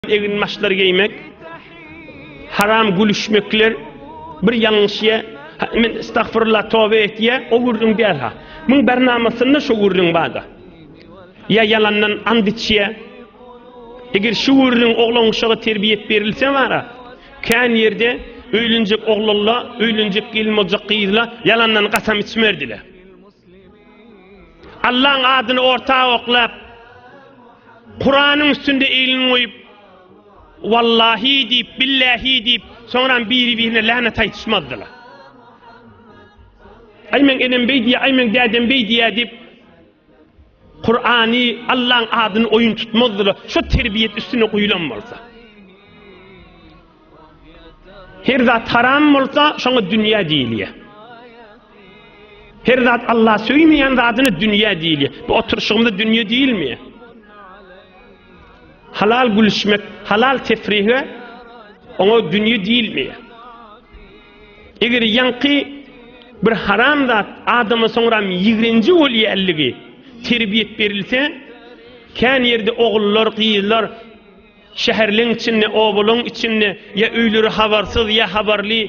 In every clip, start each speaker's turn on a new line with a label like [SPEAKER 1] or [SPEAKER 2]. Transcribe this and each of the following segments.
[SPEAKER 1] Eginbaşlar geýmek, haram gülüşmekler, bir ýalňyşýa, men estagfurullah toba etýä, o gürrüň däl ha. Muň bernamasynda şo gürrüň barda. Ýa ýalandan and içýä. Eger şu gürrüň oglan uşaga terbiýet berilse bara, kän ýerde öýlenjek oglanla, öýlenjek gelin boljak gyzla ýalandan gasam içmerdiler. Allaň adyny orta oklap, Kuranyň üstünde elini goýup, Wallahi diýip, billahi diýip, soňram biri-birine länet aýdyşmazdylar. Aý meň enem beý diýýär, aý meň dädem beý diýýär diýip, Kurany, Allaň adyny oýun tutmazdylar. Şo terbiýet üstüne guýlan bolsa. Her zat haram bolsa, şoňa dünýä diýilýär. Her zat Allah söýmeýän zadyna dünýä diýilýär. Bu oturyşygymyza dünýe diýilmeýär. Halal gülüşmek, halal tefrihe oňa dünýe diýilmeýär. Eger ýaňky bir haram zat adama soňram ýigrenji bolýanlygy terbiýet berilse, kän ýerde ogullar, gyzlar Şäherleň içinde, obalaň içinde, ýa öýleri habarsyz, ýa habarly,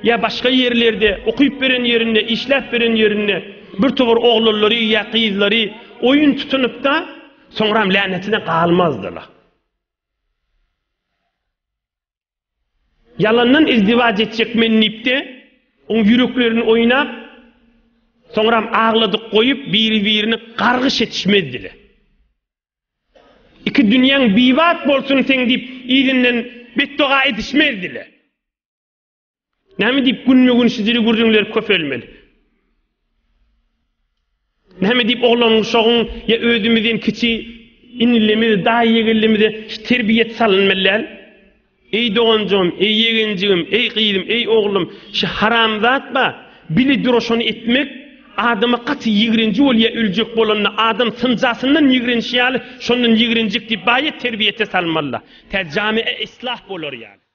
[SPEAKER 1] ýa başga ýerlerde, okyp beren ýerinde, işläp beren ýerinde bir towar oglanlary ýa gyzlary oýun tutunyp-da, soňram länetine galmazdylar. Ýalandan izdiwaç etjek men diýip-de, oň ýüreklerini oýnap, soňram agladyk goýup, biri-birini gargyş etişmezdiler. Iki dünýäň bibat bolsun seň diýip yzyndan betdoga edişmezdiler. Näme diýip günbe-gün şijili gürrüňler köpelmeli? Näme diýip oglan-uşagyň ýa özümizden kiçi inilimiz, daýy-ýegenlimize şu terbiýet salynmaly däl? Eý doganjygym, eý ýegenjigim, eý gyzym, eý oglum, şi haram zat ba, bili dura şony etmek, adama gaty ýigrenji bolýa öljek bolanda adam synjasyndan ýigrenşi ýaly şondan ýigrenjek diýip baýat terbiýete salmalyda, tä jamiä islah bolar ýaly.